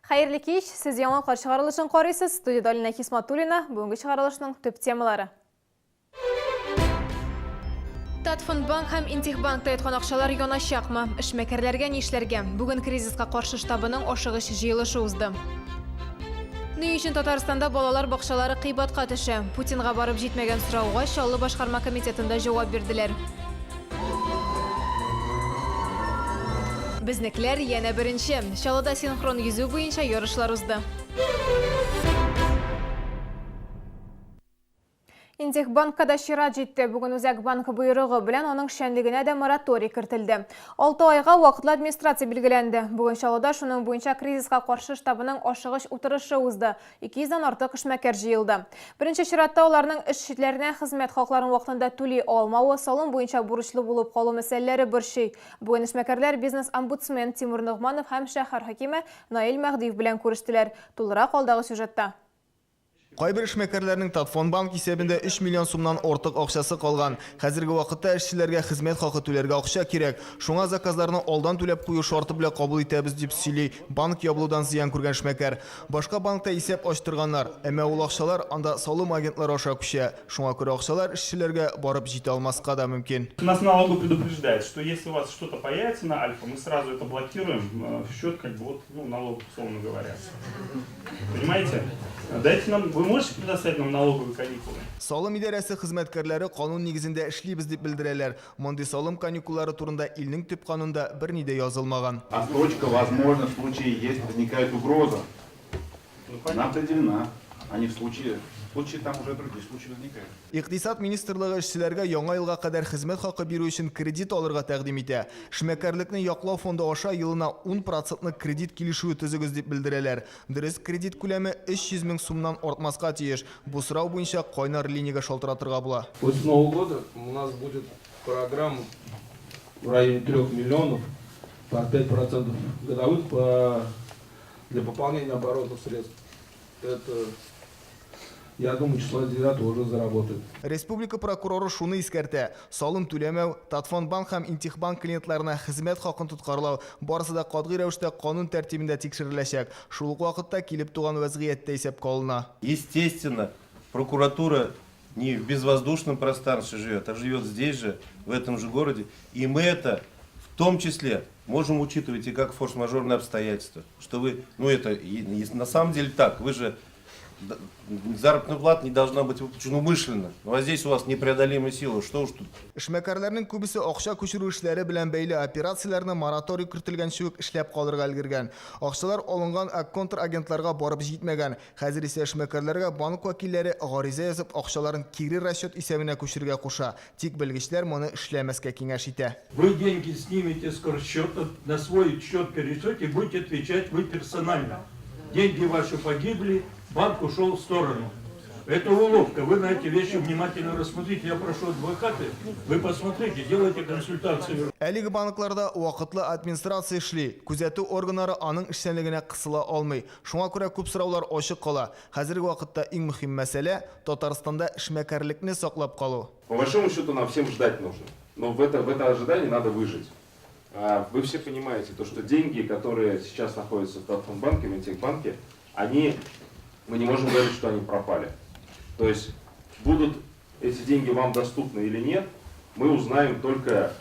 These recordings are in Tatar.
Хәерле кич, сез Яңалыклар чыгарылышын карыйсыз. Студиядә Алинә Хисматуллина. Бүгенге чыгарылышның төп темалары. Татфондбанк һәм Интехбанкта яткан акчалар яначакмы? Эшмәкәрләргә нишләргә? Бүген кризиска каршы штабының ашыгыч җыелышы узды. Ни өчен Татарстанда балалар бакчалары кыйбатка төшә? Путинга барып җитмәгән сорауга Чаллы башкарма комитетында җавап бирделәр. Безнекләр янә беренче. Чаллыда синхрон йөзү буенча ярышлар узды. Интехбанкка да чират җитте. Бүген Үзәк банк боерыгы белән аның эшчәнлегенә дә мораторий кертелде. Алты айга вакытлы администрация билгеләнде. Бүген Чаллыда шуның буенча кризиска каршы штабының ашыгыч утырышы узды. 200 дән артык эшмәкәр җыелды. Беренче чиратта аларның эшчеләренә хезмәт хакларын вакытында түли алмавы, салым буенча бурычлы булып калу мәсьәләләре борчый. Бүген эшмәкәрләр бизнес-омбудсмен Тимур Ногманов һәм шәһәр хакиме Наил Мәһдиев белән күрештеләр. Тулырак алдагы сюжетта. Кайбер эшмәкәрләрнең Татфондбанк исәбендә өч миллион сумнан артык акчасы калган. Хәзерге вакытта эшчеләргә хезмәт хакы түләргә акча кирәк. Шуңа заказларны алдан түләп кую шарты белән кабул итәбез, дип сөйли банк ябылудан зыян күргән эшмәкәр. Башка банкта исәп ачтырганнар, әмма ул акчалар анда салым агентлары аша күчә, шуңа күрә акчалар эшчеләргә барып җитә алмаска да мөмкин. Нас налоговая предупреждает, что если у вас что-то появится на Альфа, мы сразу это блокируем в счет как бы вот, ну, налогов, условно говоря. Понимаете? Дайте нам, вы можете предоставить нам налоговые каникулы? Салым идарәсе хезмәткәрләре канун нигезендә эшлибез дип белдерәләр. Мондый салым каникуллары турында илнең төп канунында берни дә язылмаган. Отсрочка возможна в случае, если возникает угроза. Она определена, а не в случае, в случае там уже другие случаи возникают. Икътисад министрлыгы эшчеләргә яңа елга кадәр хезмәт хакы бирү өчен кредит алырга тәкъдим итә. Эшмәкәрлекне яклау фонды аша елына ун процентлы кредит килешүе төзегез дип белдерәләр. Дөрес, кредит күләме 300 мең сумнан артмаска тиеш. Бу сорау буенча кайнар линиягә шалтыратырга була. После Нового года у нас будет программа в районе трех миллионов по 5% годовых по для пополнения оборотных средств. Это, я думаю, числа 9 уже заработает. Республика прокуроры шуны искәртә, салым түләмәү, Татфондбанк һәм Интехбанк клиентларына хезмәт хакын тоткарлау, барысы да катгый рәвештә канун тәртибендә тикшереләчәк. Шул ук вакытта килеп туган вәзгыять тә исәпкә алына. Естественно, прокуратура не в безвоздушном пространстве живет, а живет здесь же, в этом же городе. И мы это в том числе можем учитывать и как форс-мажорные обстоятельства. Что вы, ну это на самом деле так, вы же заработная плата не должна быть выплачена умышленно. Ну а здесь у вас непреодолимая сила, что уж тут. Эшмәкәрләрнең күбесе акча күчерү эшләре белән бәйле операцияләрне мораторий кертелгәнче үк эшләп калырга өлгергән. Акчалар алынган, ә контрагентларга барып җитмәгән. Хәзер исә эшмәкәрләргә банк вәкилләре гариза язып акчаларын кире расчет исәбенә күчерергә куша. Тик белгечләр моны эшләмәскә киңәш итә. Вы деньги снимете с корсчета, на свой счет переведете, будете отвечать вы персонально. Деньги ваши погибли, банк ушел в сторону. Это уловка. Вы на эти вещи внимательно рассмотрите. Я прошу адвокаты, вы посмотрите, делайте консультацию. Әлеге банкларда вакытлы администрация эшли, күзәтү органнары аның эшчәнлегенә кысыла алмый. Шуңа күрә күп сораулар ачык кала. Хәзерге вакытта иң мөһим мәсьәлә, Татарстанда эшмәкәрлекне саклап калу. По большому счету нам всем ждать нужно. Но в это, в это ожидании надо выжить. Вы все понимаете, то, что деньги, которые сейчас находятся в Татфондбанке, в Интехбанке, они, мы не можем говорить, что они пропали. То есть будут эти деньги вам доступны или нет, мы узнаем только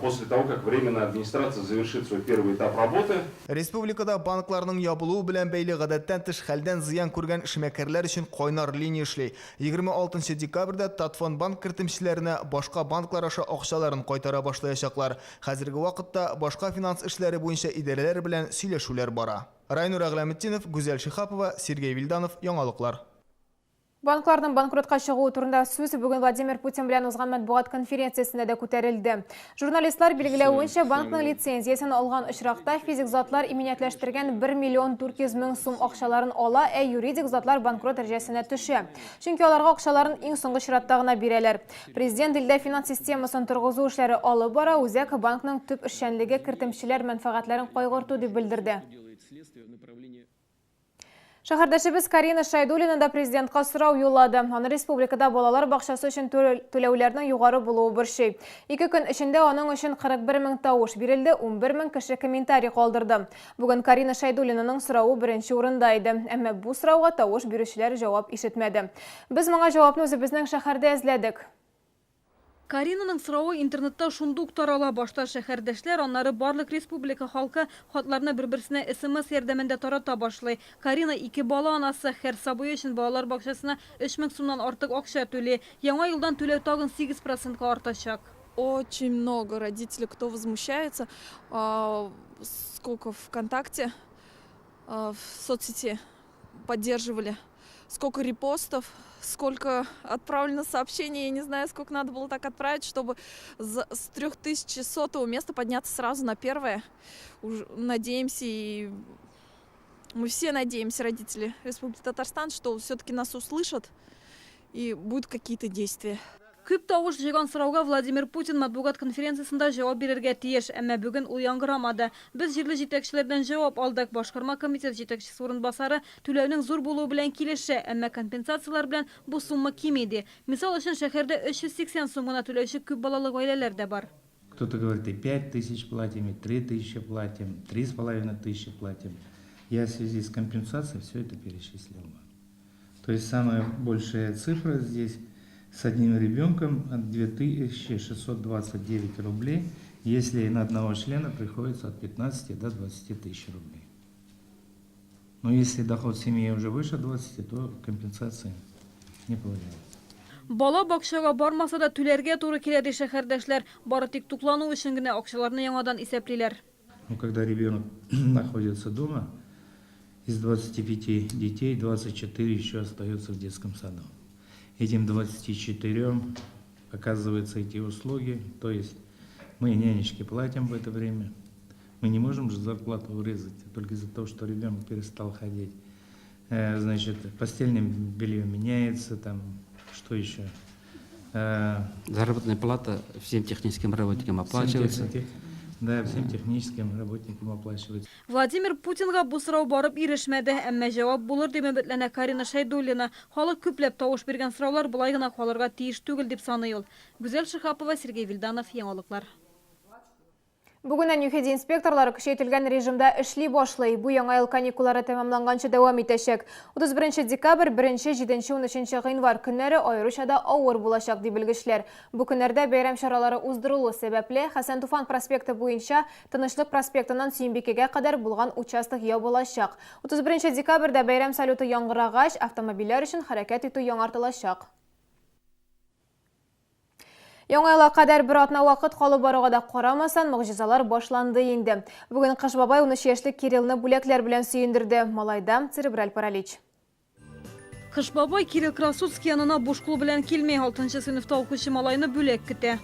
после того, как Временная администрация завершит свой первый этап работы. Республикада банкларның ябылуы белән бәйле гадәттән тыш хәлдән зыян күргән эшмәкәрләр өчен кайнар линия эшли. 26 декабрьдә Татфондбанк кертемчеләренә башка банклар аша акчаларын кайтара башлаячаклар. Хәзерге вакытта башка финанс эшләре буенча идарәләр белән сөйләшүләр бара. Райнур Әгъләметдинов, Гүзәл Шиһапова, Сергей Вильданов, Яңалыклар. Банкларның банкротка чыгуы турында сүз бүген Владимир Путин белән узган матбугат конференциясендә дә күтәрелде. Журналистлар билгеләвенчә, банкның лицензиясен алган очракта физик затлар иминиятләштергән 1 миллион 400 мең сум акчаларын ала, ә юридик затлар банкрот дәрәҗәсенә төшә. Чөнки аларга акчаларын иң соңгы чиратта гына бирәләр. Президент илдә финанс системасын торгызу эшләре алып бара, Үзәк банкның төп эшчәнлеге кертемчеләр мәнфәгатьләрен кайгырту дип белдерде. Шәһәрдәшебез Карина Шайдуллина да президентка сорау юллады. Аны республикада балалар бакчасы өчен түләүләрнең югары булуы борчый. Ике көн эчендә аның өчен 41 мең тавыш бирелде, 11 мең кеше комментарий калдырды. Бүген Карина Шайдуллинаның соравы беренче урында иде. Әмма бу сорауга тавыш бирүчеләр җавап ишетмәде. Без моңа җавапны үзебезнең шәһәрдә эзләдек. Каринаның соравы интернетта шундук тарала. Башта шәһәрдәшләр, аннары барлык республика халкы хатларны бер-берсенә смс ярдәмендә тарата башлый. Карина ике бала анасы, һәр сабые өчен балалар бакчасына 3000 сумнан артык акча түли. Яңа елдан түләү тагын 8 процентка артачак. Очень много родителей, кто возмущается, сколько ВКонтакте, в соцсети поддерживали, сколько репостов, сколько отправлено сообщений, я не знаю, сколько надо было так отправить, чтобы с 3100 места подняться сразу на первое. Уж надеемся, и мы все надеемся, родители Республики Татарстан, что все-таки нас услышат и будут какие-то действия. Күп тавыш җыйган сорауга Владимир Путин матбугат конференциясендә җавап бирергә тиеш, әмма бүген ул яңгырамады. Без җирле җитәкчеләрдән җавап алдык. Башкарма комитет җитәкчесе урынбасары түләүнең зур булуы белән килешә, әмма компенсацияләр белән бу сумма кими, ди. Мисал өчен, шәһәрдә 380 сум гына түләүче күп балалы гаиләләр дә бар. Кто-то говорит, и 5 тысяч платим, и 3 тысячи платим, 3,5 тысячи платим. Я в связи с компенсацией все это перечислил. То есть самая большая цифра здесь с одним ребенком 2629 рублей, если на одного члена приходится от 15 до 20 тысяч рублей. Но если доход семьи уже выше 20, то компенсации не полагается. Бала бакчага бармаса да түләргә туры килә, ди шәһәрдәшләр. Бары тик туклану өчен генә акчаларны яңадан исәплиләр. Ну, когда ребенок находится дома, из 25 детей 24 еще остаются в детском саду. Этим 24 оказываются эти услуги, то есть мы нянечки платим в это время. Мы не можем же зарплату урезать только из-за того, что ребенок перестал ходить. Значит, постельное белье меняется, там, что еще? Заработная плата всем техническим работникам оплачивается. Да, всем техническим работникам оплачивается. Владимир Путинга бу сорау барып ирешмәде, әмма җавап булыр дип өметләнә Карина Шәйдуллина. Халык күпләп тавыш биргән сораулар болай гына калырга тиеш түгел дип саный ул. Гүзәл Шиһапова, Сергей Вильданов, Яңалыклар. Бүгеннән ЮХИДИ инспекторлары көчәйтелгән режимда эшли башлый. Бу яңа ел каникуллары тәмамланганчы дәвам итәчәк. 31 декабрь, 1, 7, 13 гыйнвар көннәре аеруча да авыр булачак, ди белгечләр. Бу көннәрдә бәйрәм чаралары уздырылу сәбәпле, Хәсән Туфан проспекты буенча Тынычлык проспектыннан Сөембикәгә кадәр булган участок ябылачак. 31 декабрьдә бәйрәм салюты яңгырагач, автомобильләр өчен хәрәкәт итү яңартылачак. Яңа елга кадәр бер атна вакыт калып баруга да карамасан, могҗизалар башланды инде. Бүген Кыш бабай 13 яшьлек Кириллны бүләкләр белән сөендерде. Малайда церебраль паралич. Кыш бабай Кирилл Красуцкий янына буш кул белән килми. 6 сыйныфта укучы малайны бүләк көтә.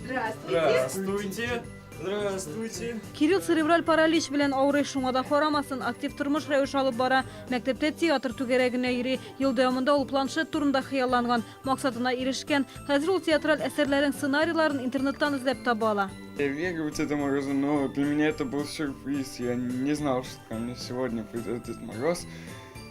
Здравствуйте. Здравствуйте. Здравствуйте. Кирилл церебраль паралич белән авырый, шуңа да карамасын, актив тормыш рәвеше алып бара. Мәктәптә театр түгәрәгенә йөри. Ел дәвамында ул планшет турында хыялланган. Максатына ирешкән. Хәзер ул театраль әсәрләрен сценарийларын интернеттан эзләп таба ала. Я верю в Деда Мороза, но для меня это был сюрприз. Я не знал, что ко мне сегодня придет Дед Мороз.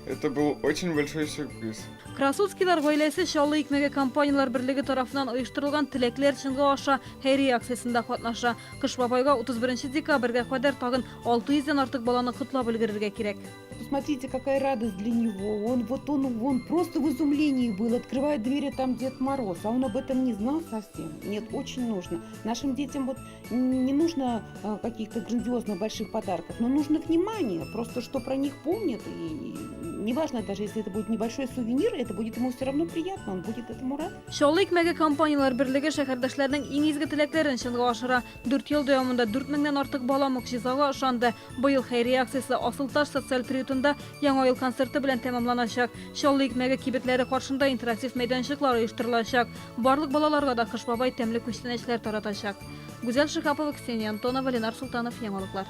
Это был очень большой сюрприз. Красуцкийлар гаиләсе Чаллы икмәге компанияләр берлеге тарафыннан оештырылган Теләкләр чынга аша хәйрия акциясендә катнаша. Кыш бабайга 31 декабрьгә кадәр тагын 600 дән артык баланы котлап өлгерергә кирәк. Посмотрите, какая радость для него. Он вот он, он просто в изумлении был. Открывает дверь, а там Дед Мороз. А он об этом не знал совсем. Нет, очень нужно. Нашим детям вот не нужно каких-то грандиозных больших подарков, но нужно внимание. Просто что про них помнят. И неважно, даже если это будет небольшой сувенир, это будет ему все равно приятно, он будет этому рад. Чаллы икмәге компанияләр берлеге шәһәрдәшләрнең иң изге теләкләрен чынга ашыра. Дүрт ел дәвамында 4 меңнән артык бала могҗизага ышанды. Быел хәйрия акциясе Асылташ социаль приютында Яңа ел концерты белән тәмамланачак. Чаллы икмәге кибетләре каршында интерактив мәйданчыклар оештырылачак. Барлык балаларга да Кыш бабай тәмле күчтәнәчләр таратачак. Гүзәл Шиһапова, Ксения Антонова, Ленар Солтанов, Яңалыклар.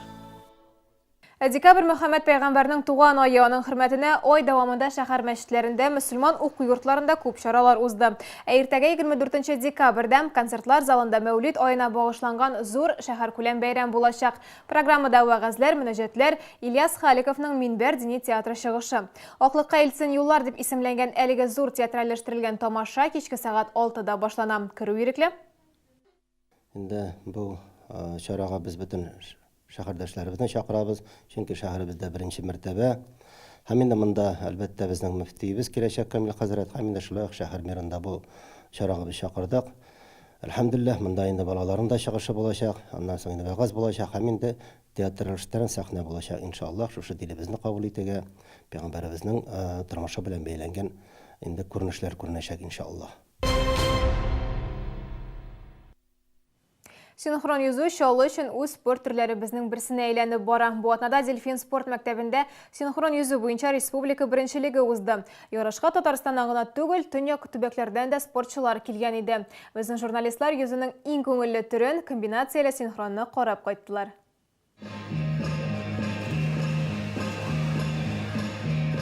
Ә декабрь Мөхәммәд пәйгамбәрнең туган ае, аның хөрмәтенә ай дәвамында шәһәр мәчетләрендә, мөселман уку йортларында күп чаралар узды. Ә иртәгә 24 декабрьдә концертлар залында Мәүлид аена багышланган зур шәһәркүләм бәйрәм булачак. Программада вәгазьләр, мөнәҗәтләр, Ильяс Халиковның Минбәр дини театры чыгышы. Аклыкка илтсен юллар дип исемләнгән әлеге зур театральләштерелгән тамаша кичке сәгать алтыда башлана. Керү ирекле. Инде бу чарага без бөтен шәһәрдәшләребезне чакырабыз, чөнки шәһәребездә беренче мәртәбә. Һәм инде монда, әлбәттә, безнең мөфтиебез киләчәк Камил хәзрәт, һәм инде шулай ук шәһәр мэрын да бу чарага без чакырдык. Әлхәмдүлилләһ, монда инде балаларның да чыгышы булачак, аннан соң инде вәгазь булачак һәм инде театральләштерен сәхнә булачак, иншаллаһ, шушы динебезне кабул итүгә, пәйгамбәребезнең тормышы белән бәйләнгән инде күренешләр күренәчәк, иншаллаһ. Синхрон йөзү Чаллы өчен үз спорт төрләребезнең берсенә әйләнеп бара. Бу атнада Дельфин спорт мәктәбендә синхрон йөзү буенча республика беренчелеге узды. Ярышка Татарстаннан гына түгел, төньяк төбәкләрдән дә спортчылар килгән иде. Безнең журналистлар йөзүнең иң күңелле төрен, комбинацияле синхронны карап кайттылар.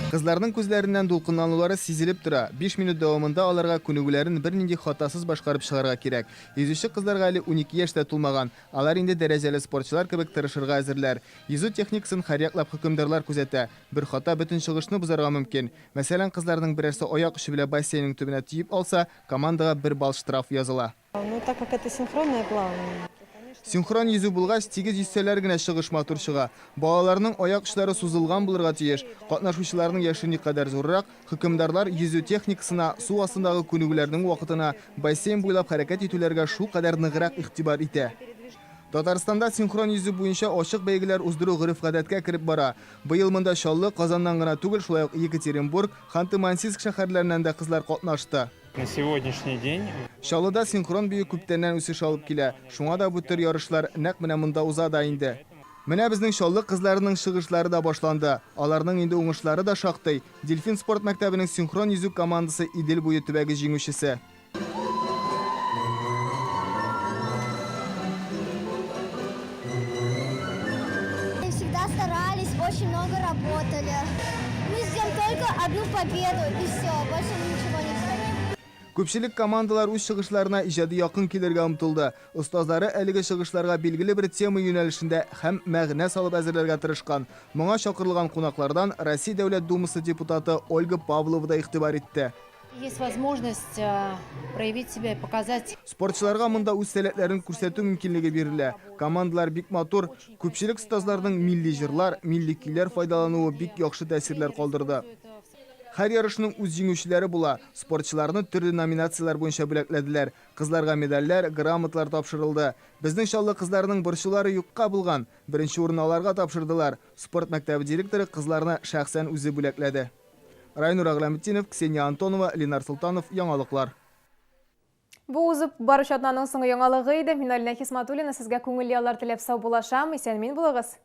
Кызларның күзләреннән дулкынланулары сизелеп тора. Биш минут дәвамында аларга күнегүләрен бернинди хатасыз башкарып чыгарга кирәк. Йөзүче кызларга әле 12 яшь тә тулмаган. Алар инде дәрәҗәле спортчылар кебек тырышырга әзерләр. Йөзү техникасын һәрьяклап хөкемдарлар күзәтә. Бер хата бөтен чыгышны бозарга мөмкин. Мәсәлән, кызларның берәрсе аяк очы белән бассейнның төбенә тиеп алса, командага бер балл штраф языла. Ну, так как это синхронное плавание, то, конечно. Синхрон йөзү булгач, тигез йөзсәләр генә чыгыш матур чыга. Балаларның аяк очлары сузылган булырга тиеш. Катнашучыларның яше никадәр зуррак, хөкемдарлар йөзү техникасына, су астындагы күнегүләрнең вакытына, бассейн буйлап хәрәкәт итүләргә шулкадәр ныграк игътибар итә. Татарстанда синхрон йөзү буенча ачык бәйгеләр уздыру гореф-гадәткә кереп бара. Быел монда Чаллы, Казаннан гына түгел, шулай ук Екатеринбург, Ханты-Мансийск шәһәрләреннән дә кызлар катнашты. На сегодняшний день. Чаллыда синхрон бию күптәннән үсеш алып килә. Шуңа да бу төр ярышлар нәкъ менә монда уза да инде. Менә безнең Чаллы кызларының чыгышлары да башланды. Аларның инде уңышлары да шактый. Дельфин спорт мәктәбенең синхрон йөзү командасы Идел буе төбәге җиңүчесе. Мы всегда старались, очень много работали. Мы ждем только одну победу и все, больше ничего не ждем. Күпчелек командалар үз чыгышларына иҗади якын килергә омтылды. Остазлары әлеге чыгышларга билгеле бер тема юнәлешендә һәм мәгънә салып әзерләргә тырышкан. Моңа чакырылган кунаклардан Россия Дәүләт Думасы депутаты Ольга Павлова да игътибар итте. Есть возможность э, проявить себя и показать. Спортчыларга монда үз сәләтләрен күрсәтү мөмкинлеге бирелә. Командалар бик матур, күпчелек остазларның милли җырлар, милли көйләр файдалануы бик яхшы тәэсирләр калдырды. Һәр ярышның үз җиңүчеләре була. Спортчыларны төрле номинацияләр буенча бүләкләделәр. Кызларга медальләр, грамоталар тапшырылды. Безнең Чаллы кызларының борчулары юкка булган. Беренче урынны аларга тапшырдылар. Спорт мәктәбе директоры кызларны шәхсән үзе бүләкләде. Райнур Әгъләметдинов, Ксения Антонова, Ленар Солтанов, Яңалыклар. Бу узып баручы атнаның соңгы яңалыгы иде. Мин Алинә Хисматуллина сезгә күңелле яллар теләп саубуллашам. Исән-имин булыгыз.